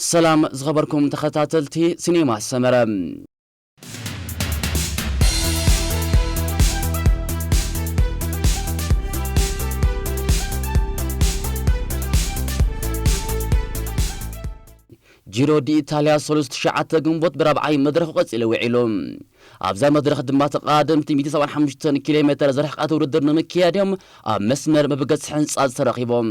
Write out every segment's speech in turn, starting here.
ሰላም ዝኸበርኩም ተኸታተልቲ ሲኔማ ሰመረ። ጂሮ ዲ ኢታልያ ሰሉስ ትሽዓተ ግንቦት ብራብዓይ መድረኹ ቀጺሉ ውዒሉ። ኣብዛ መድረኽ ድማ ተቐዳደምቲ ሚእቲ ሰብዓን ሓሙሽተን ኪሎ ሜተር ዝርሕቀት ውድድር ንምክያድ እዮም ኣብ መስመር መበገሲ ህንጻ ዝተረኺቦም።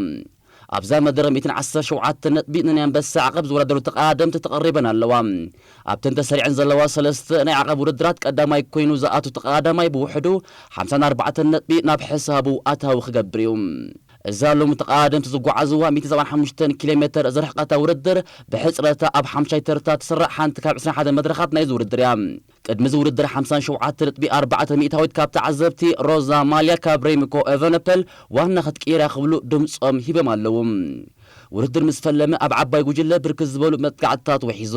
ኣብዛ መድረኽ ሚእትን ዓሰርተ ሸውዓተ ነጥቢ ንናይ ኣንበሳ ዓቐብ ዝወዳደሩ ተቐዳደምቲ ተቐሪበን ኣለዋ። ኣብተን ተሰሪዐን ዘለዋ ሰለስተ ናይ ዓቐብ ውድድራት ቀዳማይ ኮይኑ ዝኣቱ ተቐዳዳማይ ብውሕዱ ሓምሳን ኣርባዕተን ነጥቢ ናብ ሕሳቡ ኣታዊ ክገብር እዩ። እዛ ሎሚ ተቐዳደምቲ ዝጓዓዝዋ ሚእቲ ሰብዓን ሓሙሽተን ኪሎ ሜተር ዝርሕቀታ ውድድር ብሕጽረታ ኣብ ሓምሻይ ተርታ ትስራዕ ሓንቲ ካብ ዕስራን ሓደን መድረኻት ናይዚ ውድድር እያ። ቅድሚ እዚ ውድድር ሓምሳን ሸውዓተ ነጥቢ ኣርባዕተ ሚእታዊት ካብ ተዓዘብቲ ሮዛ ማልያ ካብ ሬምኮ ኤቨነፐል ዋና ክትቅይራ ክብሉ ድምጾም ሂቦም ኣለዉ። ውድድር ምስ ፈለመ ኣብ ዓባይ ጉጅለ ብርክት ዝበሉ መጥቃዕትታት ውሒዙ።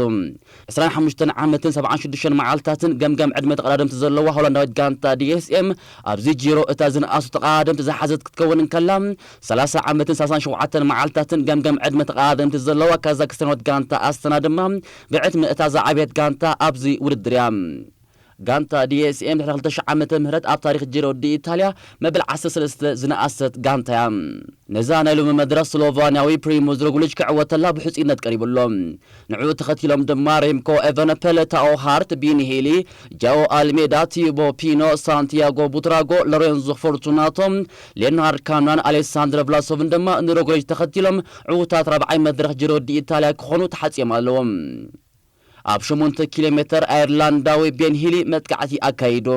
ዕስራን ሓሙሽተን ዓመትን ሰብዓን ሽዱሽተን መዓልታትን ገምጋም ዕድመ ተቐዳደምቲ ዘለዋ ሆላንዳዊት ጋንታ ዲ ኤስ ኤም ኣብዚ ጂሮ እታ ዝነኣሱ ተቐዳደምቲ ዝሓዘት ክትከውን እንከላ፣ ሰላሳ ዓመትን ሰላሳን ሸውዓተን መዓልታትን ገምጋም ዕድመ ተቐዳደምቲ ዘለዋ ካዛክስታናዊት ጋንታ ኣስተና ድማ ብዕድመ እታ ዝዓበየት ጋንታ ኣብዚ ውድድር እያ። ጋንታ ዲ ኤስ ኤም ድሕሪ ክልተ ሽሕ ዓመተ ምህረት ኣብ ታሪኽ ጂሮ ዲ ኢታልያ መበል ዓሰርተ ሰለስተ ዝነኣሰት ጋንታ እያ። ነዛ ናይ ሎሚ መድረኽ ስሎቫንያዊ ፕሪሞዝ ሮግሊች ክዕወተላ ብሕጹይነት ቀሪቡ ኣሎ። ንዕኡ ተኸቲሎም ድማ ሬምኮ ኤቨነፐል፣ ታኦ ሃርት፣ ቢን ሂሊ፣ ጃኦ ኣልሜዳ፣ ቲቦ ፒኖ፣ ሳንቲያጎ ቡትራጎ፣ ሎሬንዞ ፎርቱናቶ፣ ሌናርድ ካምናን ኣሌሳንድሮ ቭላሶቭን ድማ ንሮግሊች ተኸቲሎም ዕዉታት ራብዓይ መድረኽ ጂሮ ዲ ኢታልያ ክኾኑ ተሓጽዮም ኣለዎም። ኣብ ሸሞንተ ኪሎ ሜተር ኣየርላንዳዊ ቤን ሂሊ መጥቃዕቲ ኣካይዱ።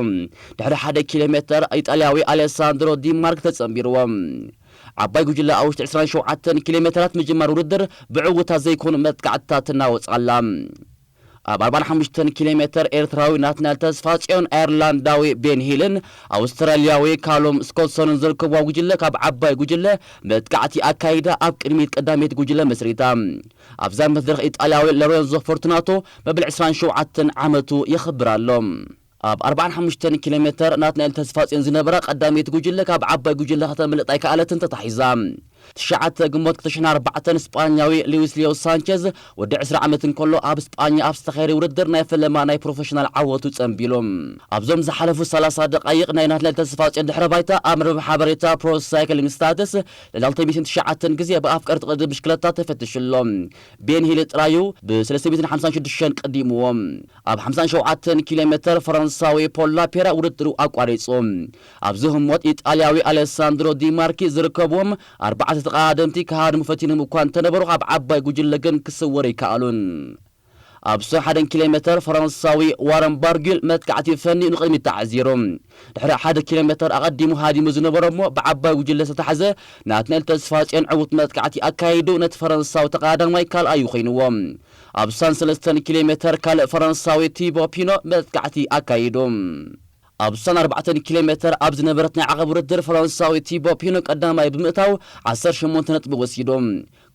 ድሕሪ ሓደ ኪሎ ሜተር ኢጣልያዊ ኣሌሳንድሮ ዲማርክ ተጸንቢርዎ። ዓባይ ጉጅለ ኣብ ውሽጢ ዕስራን ሸውዓተን ኪሎ ሜተራት ምጅማር ውድድር ብዕውታት ዘይኮኑ መጥቃዕትታት እናወጽኣላ። ኣብ ኣርባን ሓሙሽተን ኪሎ ሜተር ኤርትራዊ ናትናኤል ተስፋጽዮን ኣየርላንዳዊ ቤን ሂልን ኣውስትራልያዊ ካሉም ስኮትሶንን ዝርከብዋ ጉጅለ ካብ ዓባይ ጉጅለ መጥቃዕቲ ኣካይዳ ኣብ ቅድሚት ቀዳመይቲ ጉጅለ መስሪታ። ኣብዛ መድረኽ ኢጣልያዊ ሎሬንዞ ፎርቱናቶ መበል ዕስራን ሸውዓተን ዓመቱ የኽብር ኣሎ። ኣብ ኣርባን ሓሙሽተን ኪሎ ሜተር ናትናኤል ተስፋጽዮን ዝነበራ ቀዳመይቲ ጉጅለ ካብ ዓባይ ጉጅለ ከተምልጥ ኣይከኣለትን ተታሒዛ። ትሽዓተ ግንቦት ክልተ ሽሕን ኣርባዕተን ስጳኛዊ ሉዊስ ሊዮ ሳንቸዝ ወዲ ዕስራ ዓመት እንከሎ ኣብ ስጳኛ ኣብ ዝተኻየደ ውድድር ናይ ፈለማ ናይ ፕሮፌሽናል ዓወቱ ጸንቢሉ። ኣብዞም ዝሓለፉ ሰላሳ ደቃይቕ ናይ ናትናኤል ተስፋጽዮን ድሕረ ባይታ ኣብ መርበብ ሓበሬታ ፕሮ ሳይክሊንግ ስታትስ ልዕሊ ክልተ ሚእትን ትሽዓተን ግዜ ብኣፍቀርቲ ቅድድም ብሽክለታ ተፈቲሹ ኣሎ። ቤን ሂል ጥራዩ ብ ሰለስተ ሚእትን ሓምሳን ሽዱሽተን ቀዲምዎም። ኣብ ሓምሳን ሸውዓተን ኪሎ ሜተር ፈረንሳዊ ፖል ላፔራ ውድድሩ ኣቋሪጹ። ኣብዚ ህሞት ኢጣልያዊ ኣሌሳንድሮ ዲማርኪ ዝርከብዎም ኣርባዕተ ተቐዳደምቲ ክሃድሙ ፈቲኖም እኳ እንተነበሩ፣ ካብ ዓባይ ጉጅለ ግን ክስወሩ ኣይከኣሉን። ኣብ ዕስራን ሓደን ኪሎ ሜተር ፈረንሳዊ ዋረን ባርጊል መጥቃዕቲ ፈንዩ ንቕድሚት ተዓዚሩ። ድሕሪ ሓደ ኪሎ ሜተር ኣቐዲሙ ሃዲሙ ዝነበረ እሞ ብዓባይ ጉጅለ ዝተታሕዘ ናትናኤል ተስፋጽዮን ዕዉት መጥቃዕቲ ኣካይዱ ነቲ ፈረንሳዊ ተቐዳዳማይ ካልኣዩ ኮይንዎ። ኣብ ሳን ሰለስተን ኪሎ ሜተር ካልእ ፈረንሳዊ ቲቦ ፒኖ መጥቃዕቲ ኣካይዱ። ኣብ ሳን ኣርባዕተን ኪሎ ሜተር ኣብ ዝነበረት ናይ ዓቐብ ውድድር ፈረንሳዊ ቲቦ ፒኖ ቀዳማይ ብምእታው ዓሰርተ ሸሞንተ ነጥቢ ወሲዱ።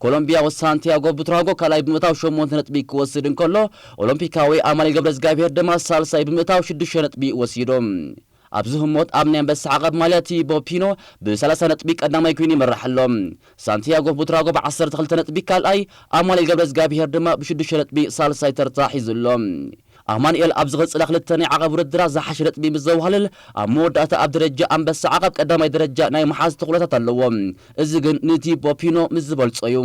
ኮሎምቢያዊ ሳንቲያጎ ቡትራጎ ካልኣይ ብምእታው ሸሞንተ ነጥቢ ክወስድ እንከሎ፣ ኦሎምፒካዊ ኣማኑኤል ገብረዝጋብሄር ድማ ሳልሳይ ብምእታው ሽዱሽተ ነጥቢ ወሲዱ። ኣብዚ ህሞት ኣብ ናይ ኣንበሳ ዓቐብ ማልያ ቲቦ ፒኖ ብሰላሳ ነጥቢ ቀዳማይ ኮይኑ ይመርሕ ኣሎ። ሳንቲያጎ ቡትራጎ ብዓሰርተ ክልተ ነጥቢ ካልኣይ፣ ኣማኑኤል ገብረዝጋብሄር ድማ ብሽዱሽተ ነጥቢ ሳልሳይ ተርታ ሒዙ ኣሎ። ኣማኑኤል ኣብ ዝቕጽላ ክልተ ናይ ዓቐብ ውድድራት ዝሓሸ ነጥቢ ምስ ዘዋህልል፣ ኣብ መወዳእታ ኣብ ደረጃ ኣንበሳ ዓቐብ ቀዳማይ ደረጃ ናይ ምሓዝ ተኽእሎታት ኣለዎ። እዚ ግን ንቲቦ ፒኖ ምስ ዝበልጾ እዩ።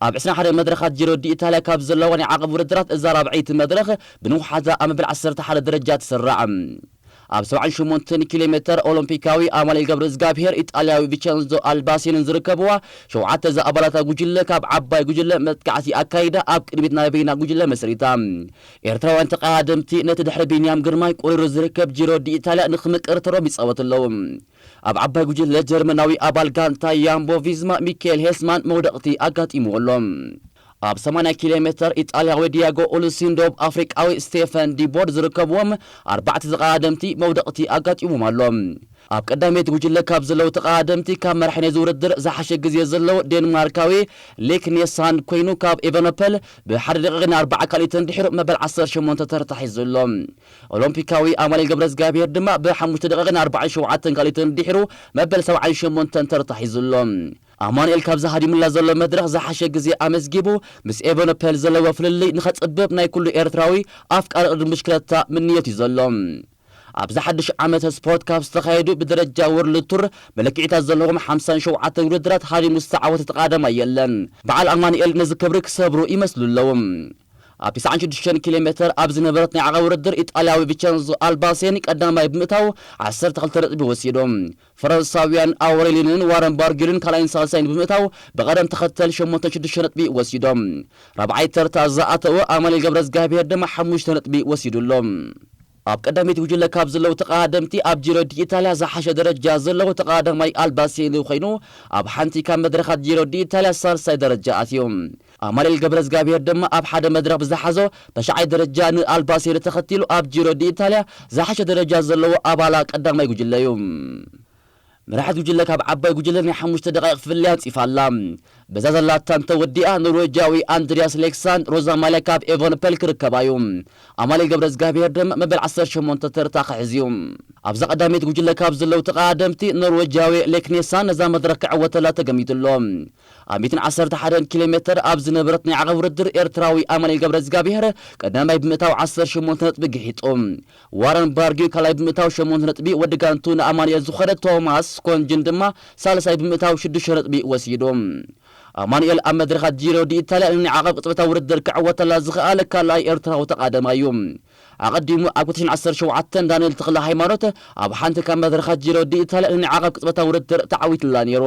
ኣብ ዕስራን ሓደን መድረኻት ጂሮ ዲ ኢታልያ ካብ ዘለዋ ናይ ዓቐብ ውድድራት እዛ ራብዐይቲ መድረኽ ብንውሓታ ኣብ መበል ዓሰርተ ሓደ ደረጃ ትስራዕ። ኣብ ሰብዓን ሸሞንተን ኪሎ ሜተር ኦሎምፒካዊ ኣማኑኤል ገብረዝጋብሄር ኢጣልያዊ ቪቸንዞ ኣልባሲንን ዝርከብዋ ሸውዓተ ዝኣባላታ ጉጅለ ካብ ዓባይ ጉጅለ መጥቃዕቲ ኣካይዳ ኣብ ቅድሚት ናይ በይና ጉጅለ መስሪታ። ኤርትራውያን ተቐዳደምቲ ነቲ ድሕሪ ቢንያም ግርማይ ቆሪሩ ዝርከብ ጂሮ ዲ ኢታልያ ንኽምቅር ተሮም ይጻወቱ ኣለዉ። ኣብ ዓባይ ጉጅለ ጀርመናዊ ኣባል ጋንታ ያምቦ ቪዝማ ሚካኤል ሄስማን መውደቕቲ ኣጋጢምዎ ኣሎ። ኣብ ሰማንያ ኪሎ ሜተር ኢጣልያዊ ዲያጎ ኦሉሲን ደቡብ ኣፍሪቃዊ ስቴፈን ዲቦር ዝርከብዎም ኣርባዕተ ተቐዳደምቲ መውደቕቲ ኣጋጢሞም ኣሎ። ኣብ ቀዳመይቲ ጉጅለ ካብ ዘለዉ ተቐዳደምቲ ካብ መራሒ ናይዚ ውድድር ዝሓሸ ግዜ ዘለዎ ዴንማርካዊ ሌክ ኔሳን ኮይኑ ካብ ኤቨኖፐል ብሓደ ደቂቕን ኣርባዓ ካልኢትን ድሒሩ መበል ዓሰርተ ሸሞንተ ተርታ ሒዙ ኣሎ። ኦሎምፒካዊ ኣማኑኤል ገብረዝጋብሔር ድማ ብሓሙሽተ ደቂቕን ኣርባዓን ሸውዓተን ካልኢትን ድሒሩ መበል ሰብዓን ሸሞንተን ተርታ ሒዙ ኣሎ። ኣማኑኤል ካብዚ ሃዲሙላ ዘሎ መድረኽ ዝሓሸ ግዜ ኣመዝጊቡ ምስ ኤቨኖፐል ዘለዎ ፍልልይ ንኸጽብብ ናይ ኩሉ ኤርትራዊ ኣፍቃሪ ቅድድም ብሽክለታ ምንዮት እዩ ዘሎ። ኣብዚ ሓድሽ ዓመት ስፖርት ካብ ዝተኻየዱ ብደረጃ ወርልድ ቱር መለክዒታት ዘለዎም ሓምሳን ሸውዓተን ውድድራት ሃዲሙ ዝተዓወተ ተቐዳዳማይ የለን። በዓል ኣማኑኤል ነዚ ክብሪ ክሰብሩ ይመስሉ ኣለዉ። ኣብ ትስዓን ሽዱሽተን ኪሎ ሜተር ኣብ ዝነበረት ናይ ዓቐብ ውድድር ኢጣልያዊ ቪቸንዞ ኣልባሴኒ ቀዳማይ ብምእታው ዓሰርተ ክልተ ነጥቢ ወሲዱ። ፈረንሳውያን ኣውሬሊንን ዋረን ባርጊልን ካልኣይን ሳልሳይን ብምእታው ብቐደም ተኸተል ሸሞንተን ሽዱሽተ ነጥቢ ወሲዶም። ራብዓይ ተርታ ዝኣተወ ኣማኑኤል ገብረዝጋብሔር ድማ ሓሙሽተ ነጥቢ ወሲዱ ኣሎ። ኣብ ቀዳመይቲ ጉጅለ ካብ ዘለዉ ተቐዳደምቲ ኣብ ጂሮ ዲ ኢታልያ ዝሓሸ ደረጃ ዘለዎ ተቐዳዳማይ ኣልባሴኒ ኮይኑ ኣብ ሓንቲ ካብ መድረኻት ጂሮ ዲ ኢታልያ ሳልሳይ ደረጃ ኣትዩ። ኣማኑኤል ገብረዝጋብሔር ድማ ኣብ ሓደ መድረኽ ብዝሓዞ ተሽዓይ ደረጃ ንኣልባሴኒ ተኸቲሉ ኣብ ጂሮ ዲ ኢታልያ ዝሓሸ ደረጃ ዘለዎ ኣባላ ቀዳማይ ጉጅለ እዩ። መራሒት ጉጅለ ካብ ዓባይ ጉጅለ ናይ ሓሙሽተ ደቃይቕ ፍልልይ ኣንጺፋ ኣላ። በዛ ዘላታ እንተወዲኣ ኖርዌጃዊ ኣንድሪያስ ሌክሳንድ ሮዛ ማልያ ካብ ኤቨንፐል ክርከባ እዩ። ኣማኑኤል ገብረዝጋብሔር ድማ መበል ዓሰርተ ሸሞንተ ተርታ ክሕዝ እዩ። ኣብዛ ቀዳመይቲ ጉጅለ ካብ ዘለዉ ተቐዳደምቲ ኖርዌጃዊ ሌክኔሳን ነዛ መድረኽ ክዕወተላ ተገሚቱ ኣሎ። ኣብ ሚእትን ዓሰርተ ሓደን ኪሎ ሜተር ኣብ ዝነበረት ናይ ዓቐብ ውድድር ኤርትራዊ ኣማኑኤል ገብረዝጋብሔር ቀዳማይ ብምእታው ዓሰርተ ሸሞንተ ነጥቢ ግሒጡ። ዋረን ባርጊ ካልኣይ ብምእታው ሸሞንተ ነጥቢ፣ ወዲ ጋንቱ ንኣማኑኤል ዝኾነ ቶማስ ኮንጅን ድማ ሳልሳይ ብምእታው ሽዱሽተ ነጥቢ ወሲዱ። ኣማኑኤል ኣብ መድረኻት ጂሮ ዲ ኢታልያ ንዓቐብ ቅጽበታዊ ውድድር ክዕወተላ ዝኽኣለ ካልኣይ ኤርትራዊ ተቓደማይ እዩ። ኣቐዲሙ ኣብ ክልተ ሽሕን ዓሰርተ ሸውዓተን ዳንኤል ተኽለ ሃይማኖት ኣብ ሓንቲ ካብ መድረኻት ጂሮ ዲ ኢታልያ ንዓቐብ ቅጽበታዊ ውድድር ተዓዊትላ ነይሩ።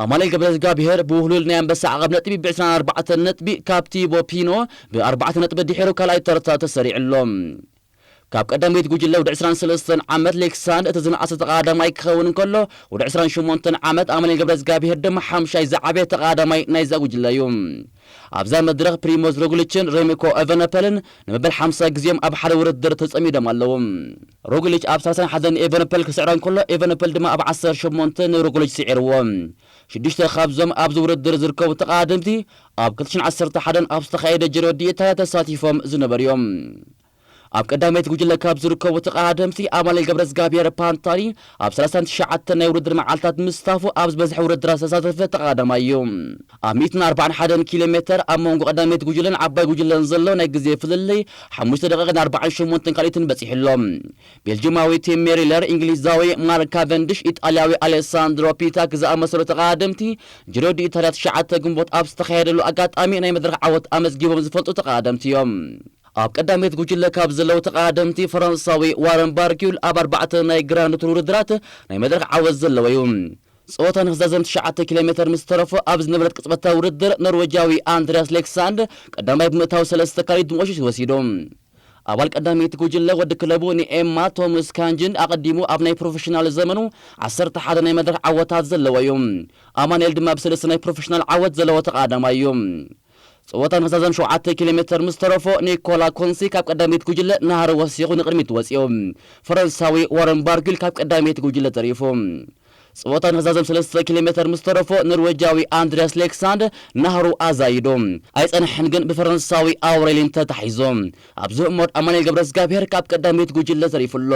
ኣማኑኤል ገብረዝጋብሔር ብውህሉል ናይ ኣንበሳ ዓቐብ ነጥቢ ብዕስራን ኣርባዕተን ነጥቢ ካብ ቲቦ ፒኖ ብኣርባዕተ ነጥቢ ድሒሩ ካልኣይ ተርታ ተሰሪዑ ኣሎ። ካብ ቀዳመይቲ ጉጅለ ወዲ ዕስራን ሰለስተን ዓመት ሌክሳንድ እቲ ዝነኣሰ ተቐዳዳማይ ክኸውን እንከሎ፣ ወዲ ዕስራን ሸሞንተን ዓመት ኣማኑኤል ገብረዝጋብሔር ድማ ሓምሻይ ዝዓበየ ተቐዳዳማይ ናይዛ ጉጅለ እዩ። ኣብዛ መድረኽ ፕሪሞዝ ሮግሊችን ሬሚኮ ኤቨነፐልን ንመበል ሓምሳ ግዜኦም ኣብ ሓደ ውድድር ተጸሚዶም ኣለዉ። ሮግሊች ኣብ ሰላሳን ሓደን ኤቨነፐል ክስዕሮ እንከሎ፣ ኤቨነፐል ድማ ኣብ ዓሰርተ ሸሞንተ ንሮግሊች ስዒርዎ። ሽዱሽተ ካብዞም ኣብዚ ውድድር ዝርከቡ ተቐዳደምቲ ኣብ ክልተ ሽሕን ዓሰርተ ሓደን ኣብ ዝተኻየደ ጂሮ ዲ ኢታልያ ተሳቲፎም ዝነበሩ እዮም። ኣብ ቀዳመይቲ ጉጅለ ካብ ዝርከቡ ተቐዳደምቲ ኣማኑኤል ገብረዝጋብሔር ፓንታኒ ኣብ ሰላሳን ትሽዓተን ናይ ውድድር መዓልታት ምስታፉ ኣብ ዝበዝሐ ውድድራት ዝተሳተፈ ተቐዳዳማይ እዩ። ኣብ ሚእትን ኣርባዓን ሓደን ኪሎ ሜተር ኣብ መንጎ ቀዳመይቲ ጉጅለን ዓባይ ጉጅለን ዘሎ ናይ ግዜ ፍልልይ ሓሙሽተ ደቂቕን ኣርባዓን ሸሞንተን ካልኢትን በጺሑ ኣሎ። ቤልጅማዊ ቲም ሜሪለር፣ እንግሊዛዊ ማርክ ካቨንድሽ፣ ኢጣልያዊ ኣሌሳንድሮ ፒታክ ዝኣመሰሉ ተቐዳደምቲ ጂሮ ዲ ኢታልያ ትሽዓተ ግንቦት ኣብ ዝተኻየደሉ ኣጋጣሚ ናይ መድረኽ ዓወት ኣመዝጊቦም ዝፈልጡ ተቐዳደምቲ እዮም። ኣብ ቀዳመይቲ ጉጅለ ካብ ዘለዉ ተቐዳደምቲ ፈረንሳዊ ዋረን ባርጊል ኣብ ኣርባዕተ ናይ ግራንድ ቱር ውድድራት ናይ መድረኽ ዓወት ዘለዎ እዩ። ጸወታ ንኽዛዘም ትሽዓተ ኪሎ ሜተር ምስ ተረፎ ኣብ ዝነበረት ቅጽበታዊ ውድድር ኖርዌጃዊ ኣንድሪያስ ሌክሳንድ ቀዳማይ ብምእታው ሰለስተ ካልኢት ድሞሽሽ ወሲዱ። ኣባል ቀዳመይቲ ጉጅለ ወዲ ክለቡ ንኤማ ቶምስ ካንጅን ኣቐዲሙ ኣብ ናይ ፕሮፌሽናል ዘመኑ ዓሰርተ ሓደ ናይ መድረኽ ዓወታት ዘለዎ እዩ። ኣማኑኤል ድማ ብሰለስተ ናይ ፕሮፌሽናል ዓወት ዘለዎ ተቐዳዳማይ እዩ። ጸወታ ንኽዛዘም ሸውዓተ ኪሎ ሜተር ምስ ተረፎ ኒኮላ ኮንሲ ካብ ቀዳመይቲ ጉጅለ ናህሪ ወሲኹ ንቕድሚት ወጺኡ። ፈረንሳዊ ዋረን ባርጊል ካብ ቀዳመይቲ ጉጅለ ተሪፉ። ጸወታ ንኽዛዘም ሰለስተ ኪሎ ሜተር ምስ ተረፎ ኖርዌጃዊ ኣንድሪያስ ሌክሳንድ ናህሩ ኣዛይዱ። ኣይጸንሐን ግን ብፈረንሳዊ ኣውሬሊን ተታሒዙ። ኣብዚ ህሞት ኣማኑኤል ገብረዝጋብሔር ካብ ቀዳመይቲ ጉጅለ ተሪፉ ኣሎ።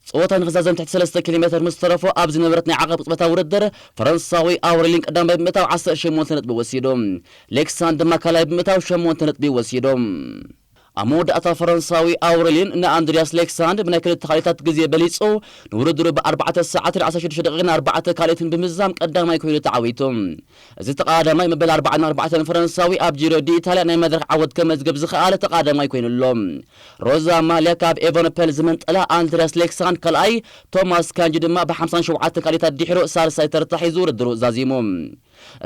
ጸወታ ንኽዛዘም ትሕቲ ሰለስተ ኪሎ ሜተር ምስ ተረፎ ኣብ ዝነበረት ናይ ዓቐብ ቅጽበታዊ ውድድር ፈረንሳዊ ኣውሬሊን ቀዳማይ ብምእታው ዓሰርተ ሸሞንተ ነጥቢ ወሲዱ። ሌክሳንድ ድማ ካልኣይ ብምእታው ሸሞንተ ነጥቢ ወሲዱ። ኣብ መወዳእታ ፈረንሳዊ ኣውሬሊን ንኣንድሪያስ ሌክሳንድ ብናይ ክልተ ካልኢታት ግዜ በሊጹ ንውድድሩ ብኣርባዕተ ሰዓትን ዓሰርተ ሽዱሽተ ደቂቕን ኣርባዕተ ካልኢትን ብምህዛም ቀዳማይ ኮይኑ ተዓዊቱ። እዚ ተቐዳዳማይ መበል ኣርባዓን ኣርባዕተን ፈረንሳዊ ኣብ ጂሮ ዲ ኢታልያ ናይ መድረኽ ዓወት ከመዝግብ ዝኸኣለ ተቐዳዳማይ ኮይኑ ኣሎ። ሮዛ ማልያ ካብ ኤቨንፐል ዝመንጠላ ኣንድሪያስ ሌክሳንድ ካልኣይ፣ ቶማስ ካንጂ ድማ ብሓምሳን ሸውዓተን ካልኢታት ድሒሩ ሳልሳይ ተርታ ሒዙ ውድድሩ ዛዚሙ።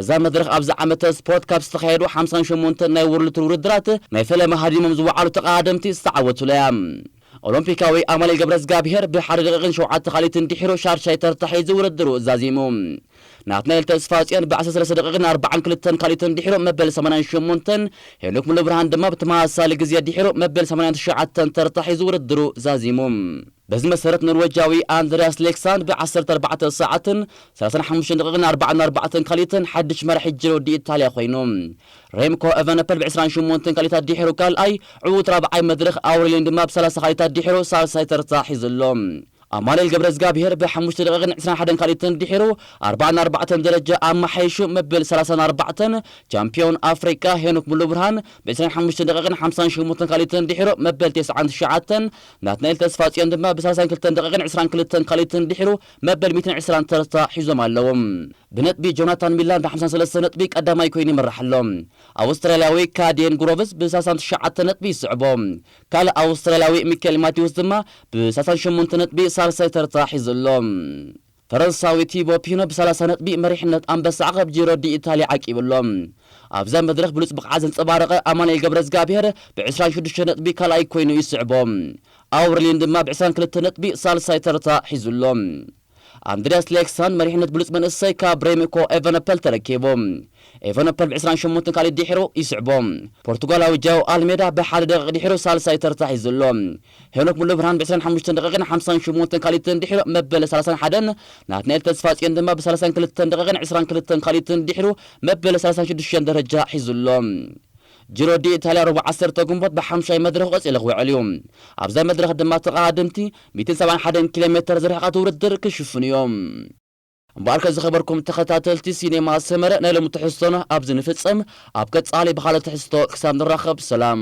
እዛ መድረኽ ኣብዚ ዓመተ ስፖርት ካብ ዝተኻየዱ ሓምሳን ሸሞንተን ናይ ወርልድ ቱር ውድድራት ናይ ፈለማ ሃዲሞም ዝወዓሉ ተቐዳደምቲ ዝተዓወቱላ እያ። ኦሎምፒካዊ ኣማኑኤል ገብረዝጋብሔር ብሓደ ደቂቕን ሸውዓተ ካልኢትን ድሒሩ ሻድሻይ ተርታ ሒዙ ውድድሩ ዛዚሙ። ናትናኤል ተስፋጽዮን ብ ዓሰርተ ሰለስተ ደቂቕን ኣርባዓን ክልተን ካልኢትን ድሒሩ መበል ሰማንያን ሸሞንተን፣ ሄኖክ ሙሉብርሃን ድማ ብተመሳሳሊ ግዜ ድሒሩ መበል ሰማንያን ትሽዓተን ተርታ ሒዙ ውድድሩ ዛዚሙ። በዚ መሰረት ኖርወጃዊ ኣንድሪያስ ሌክሳንድ ብ ዓሰርተ ኣርባዕተ ሰዓትን ሰላሳን ሓሙሽተን ደቂቕን ኣርባዓን ኣርባዕተን ካልኢትን ሓድሽ መራሒ ጂሮ ዲ ኢታልያ ኮይኑ። ሬምኮ ኤቨነፐል ብ ዕስራን ሸሞንተን ካልኢታት ድሒሩ ካልኣይ፣ ዕዉት ራብዓይ መድረኽ ኣውሬልዮን ድማ ብ ሰላሳ ካልኢታት ድሒሩ ሳልሳይ ተርታ ሒዙ ኣሎ። ኣማኑኤል ገብረ እግዚኣብሔር ብ ሓሙሽተ ደቂቕን ዕስራን ሓደን ካልኢትን ድሒሩ ኣርባዓን ኣርባዕተን ደረጃ ኣመሓይሹ መበል ሰላሳን ኣርባዕተን፣ ቻምፒዮን ኣፍሪቃ ሄኖክ ሙሉብርሃን ብ ዕስራን ሓሙሽተን ደቂቕን ሓምሳን ሸሞንተን ካልኢትን ድሒሩ መበል ተስዓን ትሽዓተን፣ ናትናኤል ተስፋጽዮን ድማ ብ ሰላሳን ክልተን ደቂቕን ዕስራን ክልተን ካልኢትን ድሒሩ መበል ሚእትን ዕስራን ተርታ ሒዞም ኣለዉ። ብነጥቢ ጆናታን ሚላን ብ ሓምሳን ሰለስተን ነጥቢ ቀዳማይ ኮይኑ ይመርሕ ኣሎ። ኣውስትራልያዊ ካዴን ግሮቭስ ብ ሰላሳን ትሽዓተን ነጥቢ ይስዕቦ። ካልእ ኣውስትራልያዊ ሚካኤል ማቲውስ ድማ ብ ሰላሳን ሸሞንተ ነጥቢ ሳልሳይ ተርታ ሒዙ ኣሎ። ፈረንሳዊ ቲቦ ፒኖ ብ ሰላሳ ነጥቢ መሪሕነት ኣንበሳ ዓቐብ ጂሮ ዲ ኢታልያ ዓቂቡ ኣሎ። ኣብዛ መድረኽ ብሉጽ ብቕዓት ዘንጸባረቐ ኣማኑኤል ገብረ እግዚኣብሔር ብ ዕስራን ሽዱሽተ ነጥቢ ካልኣይ ኮይኑ ይስዕቦ። ኣውሬልዮን ድማ ብ ዕስራን ክልተ ነጥቢ ሳልሳይ ተርታ ሒዙ ኣሎ። ኣንድሪያስ ሌክሳንድ መሪሕነት ብሉጽ መንእሰይ ካብ ሬምኮ ኤቨነፐል ተረኪቡ። ኤቨነፐል ብ ዕስራን ሸሞንተን ካልኢት ድሒሩ ይስዕቦ። ፖርቱጋላዊ ጃው ኣልሜዳ ብሓደ ደቂቕ ድሒሩ ሳልሳይ ተርታ ሒዙ ኣሎ። ሄኖክ ሙሉብርሃን ብ ዕስራን ሓሙሽተን ደቂቕን ሓምሳን ሸሞንተን ካልኢትን ድሒሩ መበል ሰላሳን ሓደን፣ ናትናኤል ተስፋጽዮን ድማ ብ ሰላሳን ክልተን ደቂቕን ዕስራን ክልተን ካልኢትን ድሒሩ መበል ሰላሳን ሽዱሽተን ደረጃ ሒዙ ኣሎ። ጂሮ ዲ ኢታልያ ረቡዕ ዓሰርተ ግንቦት ብሓምሻይ መድረኽ ቀጺሉ ክውዕል እዩ። ኣብዛ መድረኽ ድማ ተቐዳደምቲ ሚእትን ሰብዓን ሓደን ኪሎ ሜተር ዝርሕቐት ውድድር ክሽፍኑ እዮም። እምበኣርከ ዝኸበርኩም ተኸታተልቲ ሲኔማ ሰመረ፣ ናይ ሎሚ ትሕዝቶና ኣብዚ ንፍጸም። ኣብ ቀጻሊ ብኻልእ ትሕዝቶ ክሳብ ንራኸብ ሰላም።